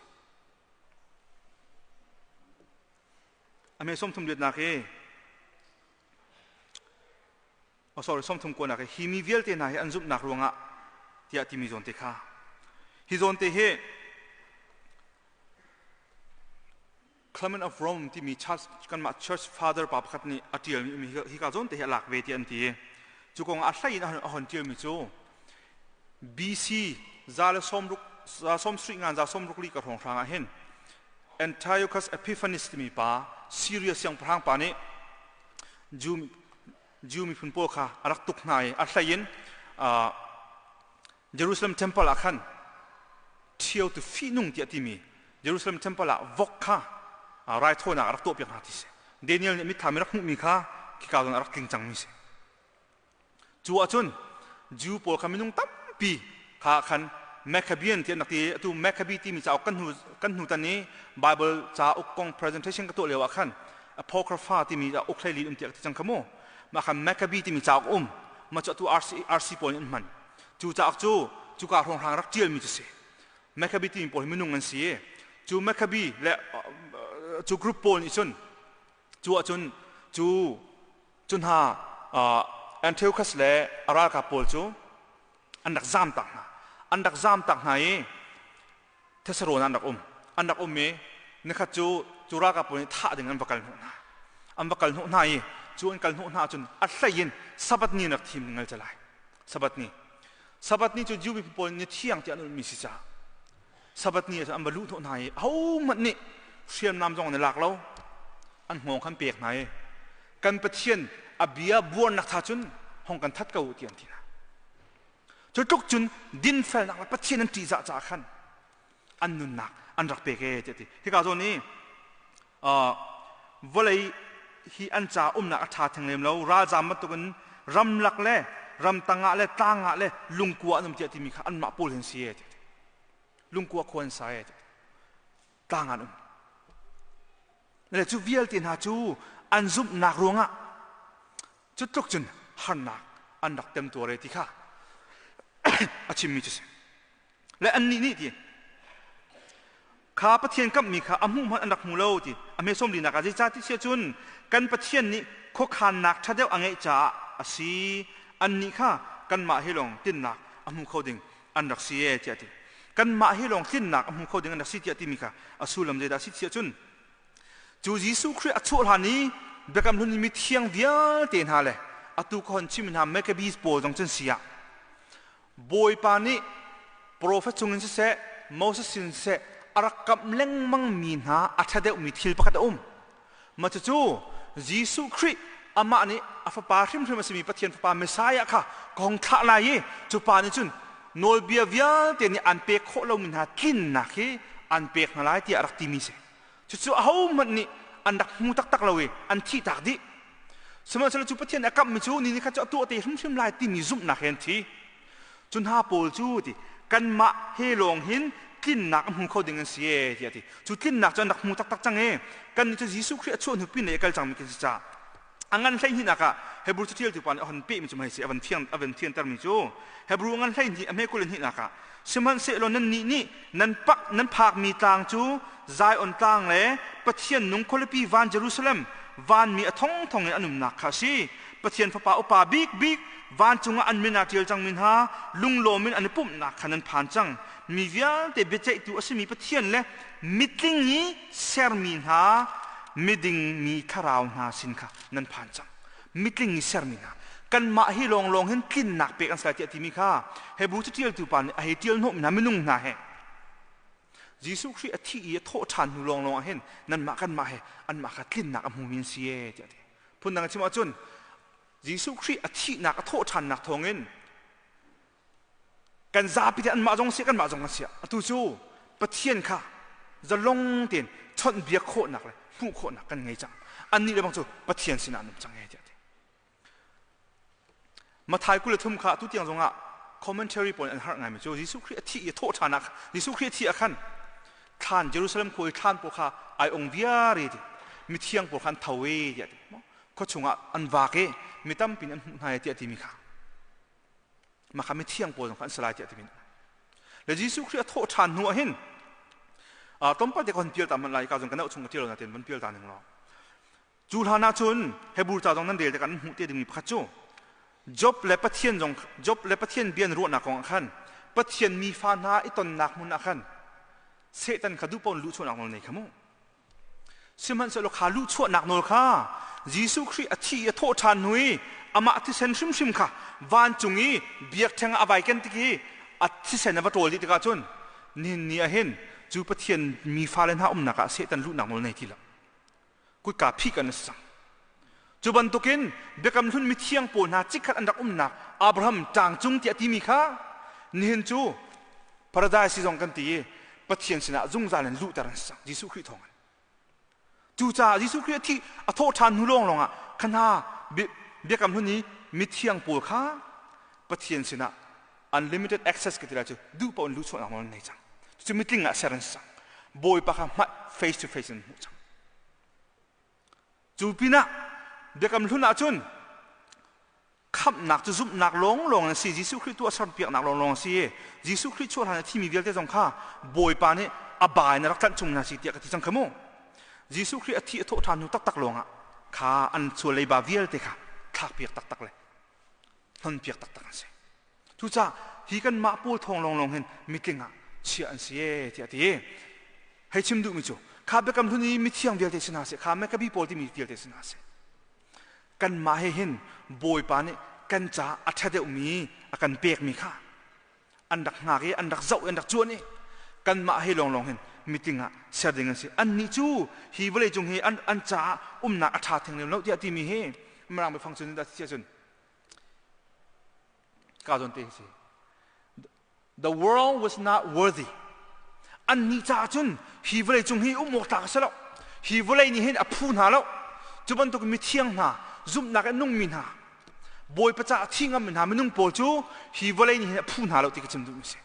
a me 30 liatnak hi Oh, sorry, 30 kuanak hi hi mi vialte hna hi an zumhnak ruangah tiah timi zawn te kha hi zawn te hi Clement of Rome timi church kanmah church father pa pakhat nih a ṭialmi hi ka zawn te hi a lak ve ti an ti cu kong a hlei in a hon ṭialmi cu BC za le sawm ruk za sawm sarih ngan za sawm ruk li ka hrawng hrang ah hin Antiochus Epiphanes timi pa Syria siangpahrang pa nih Jew, Jew miphun pawl kha a rak tuk hna i a hlei in Jerusalem temple ah khan ṭhio tu fihnung tiah timi Jerusalem temple ah vok kha raithawinak a rak tuahpiak hna ti si. Daniel nih mitthlam i rak hmuhmi kha khika zawn a rak tling cangmi si. Cu ahcun Jew pawl kha minung tampi kha khan Maccabean ti an rak ti. Atu Maccabee timi cauk kan hnu kan hnu tan i Bible cauk kong presentation ka tuah lio ah khan Apocrypha timi uk hleili um tiah ka ti cang kha mu. Mah khan Maccabee timi cauk um. Mah cu atu RC, RC pawl nih an hman. Cu cauk cu cuka hrawnghrang rak ṭialmi cu si. Maccabee timi pawl hi minung an si i cu Maccabee le cu group pawl nih cun cu ahcun cu Cu hna Antiochus le a ralkap pawl cu an rak zamtak hna. An rak zamtak hna i Thessalon ah an rak um. An rak um i nikhat cu cu ralkap pawl nih thah ding an va kal hnawh hna. An va kal hnawh hna i cu an kal hnawh hna ahcun a hlei in Sabbath ni an rak thim ning al lai. Sabbath ni. Sabbath ni cu Jew miphun pawl ni thiang tiah an ulhmi si caah Sabbath ni ah cun an va luh hnawh hna i ahohmanh nih hriamnam zong an i lak lo. An hngawng kha an pek hna i kan Pathian a bia buarnak tha cun hong kan that ko ti an ti hna. Cu tluk cun dinfelnak le Pathian an ṭihzah caah khan an nunnak an rak pek ee tiah ti. Hika zawn i vawlei hi an ca umnak a ṭha theng lem lo ralzam bantukin ramlak le ramtang ah le tlang ah le lungkua an um tiah timi kha anmah pawl hin si e tiah lungkua khua an sa e tiah tlang an um. Le cu vialte hna cu an zumhnak ruangah cu tluk cun harnak an rak temtuar e ti kha a chimmi cu si. Le annih nih ti kha Pathian kamhmi kha a hmuh hmanh an rak hmu lo ti a hme sawm linak ah zeicah ti si cun kan Pathian nih khuakhannak ṭha deuh a ngeih caah a si. Annih kha kanmah hi lawng tinnak a hmu kho ding an rak si e tiah ti. Kanmah hi lawng tlinnak a hmu kho ding an rak si tiah timi kha a sullam zeidah a si ti ahcun cu Jesuh Khrih a chuah hlan i Biakam Hlun i mithiang vialte hna le atu ka hon chim hna Maccabees pawl zong cun si ah Bawipa nih profet chungin siseh, Moses sin siseh a rak kamh lengmang mi hna a ṭha deuhmi thil pakhat a um. Mah cucu Jesuh Khrih amah nih a fapa hrimhrim a simi Pathian fapa Messiah kha ka hung thlah lai i cu pa nih cun nawlbia vialte nih an pek khawh lomi hna tlinnak hi an pek hna lai tiah a rak timi si. Cucu ahohmanh nih an rak hmu taktak lo i an thihtak dih. Sihmanhsehlaw cu Pathian a kamhmi cu ni khat cu a tuah te hrimhrim lai timi zumhnak he an thi. Cu hna pawl cu ti kanmah he lawng hin tlinnak a hmu kho ding an si e tiah ti. Cu tlinnak cu an rak hmu taktak cang e. Kannih cu Jesuh Khrih a chuah hnu pin lei a kal cangmi kan si caah a ngan 12 ah Hebrew catialtu pa nih a hon pehmi cu hei si a van thiang a van thiantermi cu Hebrew ngan 12 a hme 22 ah sihmanhsehlaw nannih nih nan pak nan phakmi tlang cu Zion tlang le Pathian nung khualipi van Jerusalem vanmi a thongthong in an umnak kha a si. Pathian fapa upa bik bik vancung ah an min aa ṭial cangmi hna lunglawm in an i pumhnak kha nan phan cang. Mi vialte biaceihtu a simi Pathian le mitling i sermi hna miding mi thlarau hna sin kha nan phan cang. Mitling i sermi hna kanmah hi lawnglawng hin tlinnak pek an si lai tiah timi kha Hebrew caṭialtu pa nih a hei ṭial hnawhmi hna minung hna he Jesuh Khrih a thih i a thawh ṭhan hnu lawnglawng ah hin nanmah kanmah he anmah kha tlinnak a hmumi an si e tiah a ti. Phundang in chim ahcun Jesuh Khrih a thihnak a thawh ṭhannak thawngin kan zapi te anmah zong si kanmah zong kan si. Atu cu Pathian kha zalong tein chawnhbiak khawhnak le hmuh khawhnak kan ngei cang. Annih le bang cu Pathian sinah an um cang e tiah a ti. Mathai 23 kha atu tiang zongah commentary pawl an harh ngaimi cu Jesuh Khrih a thih i a thawh ṭhan ah Jesuh Khrih a thih ah khan thlan Jerusalem khua i thlan pawl kha ai ong viar i ti mithiang pawl kha an tho i tiah ti khua chungah an vak i mi tampi an hmuh hna i tiah timi kha mah kha mithiang pawl zong kha an si lai tiah timi le Jesuh Khrih a thawh ṭhan hnu ah hin tlawmpal te ka hon pial ta hmanh lai ka zong ka nauh chung ka ṭial lo nain van pial ta ning law Cu hlan ah cun Hebrew ca zong nan rel tikah nan hmuh te dingmi pakhat cu Job le Pathian zong Job le Pathian bia an ruahnak kong ah khan Pathian mi fa hna i tonnak hmun ah khan Satan kha duh paoh in luhchuahnak nawl nei kha mu. Sihmanhsehlaw kha luhchuahnak nawl kha Jesuh Khrih a thi i a thawh ṭhan hnu i amah thisen hrimhrim kha vancung i biakṭheng ah a vai ken tik i a thisen a va ṭawl dih tikah cun nihin ni ah hin cu Pathian mi fale hna umnak ah Satan luhnak nawl nei ti lo. Kutka phih kan si cang. Cu bantukin Biakam Hlun mithiang pawl hna chikkhat an rak umnak Abraham ṭang cung tiah timi kha nihin cu paradise zong kan ti i Pathian sinah zungzal in luhter an si cang Jesuh Khrih thawngin. Cucaah Jesuh Khrih a thih a thawh ṭhan hnu lawnglawng ah kha hna Biakam Hlun i mithiang pawl kha Pathian sinah unlimited access ka ti lai cu duh paoh in luhchuahnak nawl an nei cang. Cucu mitling ah ser an si cang. Bawipa kha hmai face to face in hmuh cang. Cu pinah Biakam Hlun ahcun khamhnak cu zumhnak lawnglawng an si. Jesuh Khrih tu a serpiaknak lawnglawng a si. Jesuh Khrih chuah hlan a thimi vialte zong kha Bawipa nih a ba in a rak tlanh chung hna si tiah ka ti cang kha mu. Jesuh Khrih a thi a thawh ṭhan hnu taktak lawngah kha an sual leiba vialte kha thlakpiak taktak le hnonpiak taktak an si. Cucaah hi kanmah pawl thawng lawnglawng hin mitling ah chiah an si e tiah a ti. Hei chim duhmi cu kha biakam hlun i mithiang vialte si hna seh, kha Mekabi pawl timi vialte si hna seh. Kanmah he hin Bawipa nih kan caah a ṭha deuhmi a kan pekmi kha an rak hngak i an rak zoh i an rak cuan i kanmah he lawnglawng hin meeting ah ser ding an si. Annih cu hi vawleicung hi an caah umnak a ṭha theng lem lo tiah timi hi Mirang biafang cun dah si ahcun ka zawn te hi si. The world was not worthy. Annih caah cun hi vawleicung hi um awk tlak a si lo. Hi vawlei nih hin a phu hna lo. Cu bantuk mithiang hna, zumhnak in nungmi hna. Bawipa caah thi ngam mi hna minung pawl cu hi vawlei nih hin a phu hna lo ti ka chim duhmi si.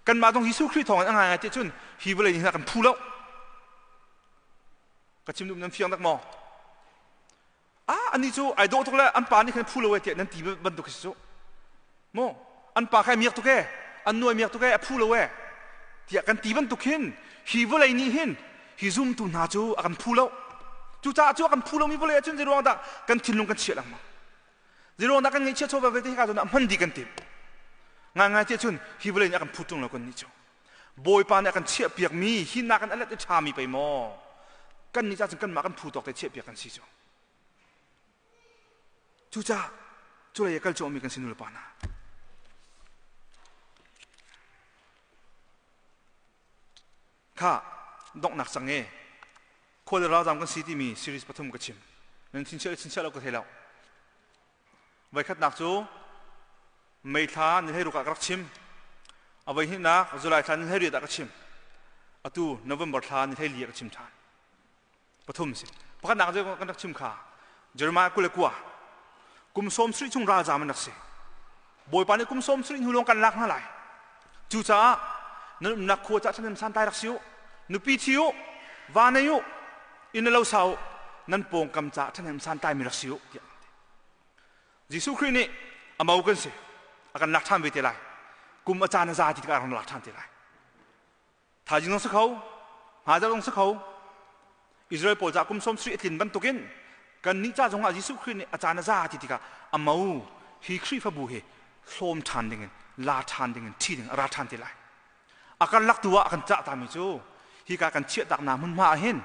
Kanmah zong Jesuh Khrih thawngin a ngaingai ti cun hi vawlei nih hin a kan phu lo. Ka chim duhmi nan fiang dak maw? Ah, anih cu ai dawh tuk le an pa nih khan phu lo e tiah nan ti bantuk si cu. Maw? An pa kha miak tuk e, an nu ai miak tuk e, a phu lo e tiah kan ti bantuk hin hi vawlei nih hin hi zumtu hna cu a kan phu lo. Cucaah cu a kan phu lomi vawlei ahcun zeiruang dah kan thinlung kan chiah lengmang. Zeiruang dah kan ngaihchiah chawva vialte hika zawn ah hman dih kan timh. Ngaingai tiah cun hi vawlei nih a kan phu ṭung lo kan nih cu. Bawipa nih a kan chiahpiakmi hi nakin a let i ṭhami pei maw kan nih cah cun kanmah kan phu tawk te chiahpiak kan si cu. Cucaah culei a kal cuahmi kan si nulepa hna. Kha donghnak cang e khual le ralzam kan si timi series pathum ka chim. Nan chinchiah le chinchiah lo ka thei lo. Voikhatnak cu May thla ni 16 ah ka rak chim. A voihnihnak July thla ni 18 ah ka chim. Atu November thla ni 14 ah ka chim ṭhan. Pathum si. Pakhatnak cu kan rak chim kha Jeremiah 29 kum 70 chung ralzam an rak si. Bawipa nih kum 70 hnu lawng kan lak hna lai. Cucaah nan umnak khua cah ṭhahnem santlai rak si u. Nupi thi u, va nei u, inn le lo sa u, nan pawngkam caah ṭhahnem santlai mi rak si u tiah an ti. Jesuh Khrih nih a mo kan si. A kan lak ṭhan ve te lai. Kum a caan a za ti tikah a rak lak ṭhan te lai. Thaizing zong si kho, hmaizarh zong si kho. Israel pawl ca kum 70 a tlin bantukin kannih ca zongah Jesuh Khrih nih a caan a za ti tikah a mo hi Khrihfabu hi hlawm ṭhan dingin la ṭhan dingin ṭhi ding a ra ṭhan te lai. A karlak tu ah a kan cah tami cu hika kan chiahtak na hmunhma ah hin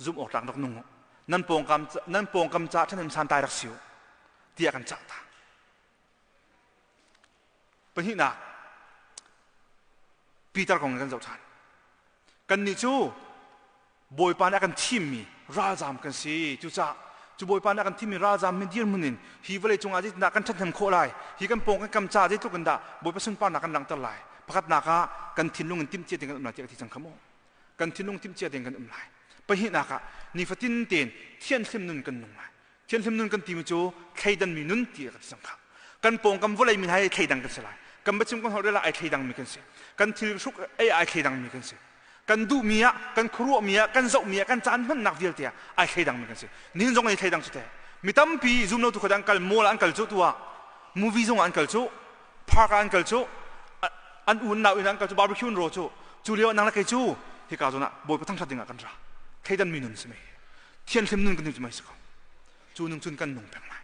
zumh awk tlak rak nung u. Nan pawngkam nan pawngkam ca ṭhahnem santlai rak si u tiah kan cah ta. Pahnihnak, Peter kong kan zoh ṭhan. Kannih cu Bawipa nih a kan thimmi ralzam kan si. Cucaah cu Bawipa nih a kan thimmi ralzam mi dirhmun in hi vawlei cungah zeitindah kan ṭhathnem khawh lai? Hi kan pawng kan kam caah zeitluk in dah Bawipa sunparnak kan langhter lai? Pakhatnak ah kan thinlung in timhcia tein kan um lai tiah ka ti cang kha mu. Kan thinlung timhcia tein kan um lai. Pahnihnak ah nifatin tein thianhlim nun kan nung lai. Thianhlim nun kan timi cu thleidanmi nun ti ka ti cang kha. Kan pawngkam vawlei mi hai thleidang kan si lai. Kan biachim kan holh rel ah ai thleidang mi kan si. Kan thil hruk ei ai thleidang mi kan si. Kan duhmi ah, kan khuaruahmi ah, kan zohmi ah, kan caan hmannak vialte ah ai thleidang mi kan si. Nihin zong ai thleidang cu te. Mi tampi zum lo tu kha an kal mall ah an kal cu tu ah movie zong ah an kal cu park ah an kal cu an un nau in an kal cu barbecue ro cu cu lio nang le kei cu hika zawn ah bawipa thangthat ding ah kan ra thleidan mi nun si mei thianhlim nun kan cu mai si ko cu nung cun kan nung peng lai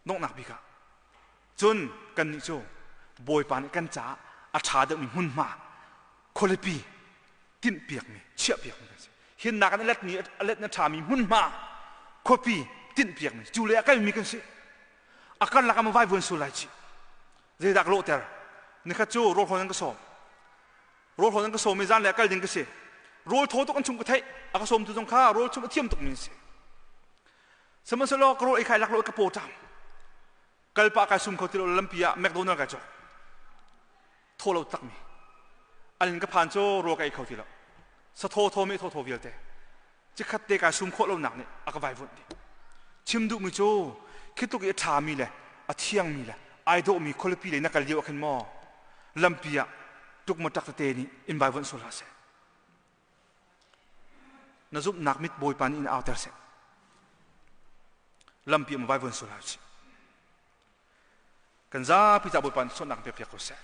donghnak bik ah cun kannih cu bawipa nih kan caah a ṭha deuhmi hmunhma khualipi tinhpiakmi chiahpiakmi kan si hinnak in a letmi a let na ṭhami hmunhma khuapi tinhpiakmi cu le a kalmi kan si a karlak ah vai vuan sul lai ci zeidah ka lawhter nikhat cu rawl hawn an ka sawm Rawl hawn an ka sawm i zanlei ah kal ding ka si. Rawl thaw tuk an chung ka theih. A ka sawmtu zong kha rawl chumh a thiam tukmi an si. Sihmanhsehlaw ka rawl ei khai lak lo ka paw ṭam. Kal pah kai sum kho ti lo lampi ah McDonald kai cawk. Thaw lo takmi. An in ka phan cu rawl ka ei kho ti lo. Sa thaw thaw mi thaw thaw vialte. Cikhat te kai sum khawh lonak nih a ka vaivuanh dih. Chim duhmi cu khi tluk i a ṭhami le a thiangmi le ai dawhmi khualipi lei na kal lio ah khin maw lampi ah tukmatak tete nih in vaivuanh sual hlah seh. Na zumhnak mit Bawipa nih in auter seh. Lampi ah ma vaivuan sual hlah sih. Kan zapi ca Bawipa nih sualnak pek piak ko seh.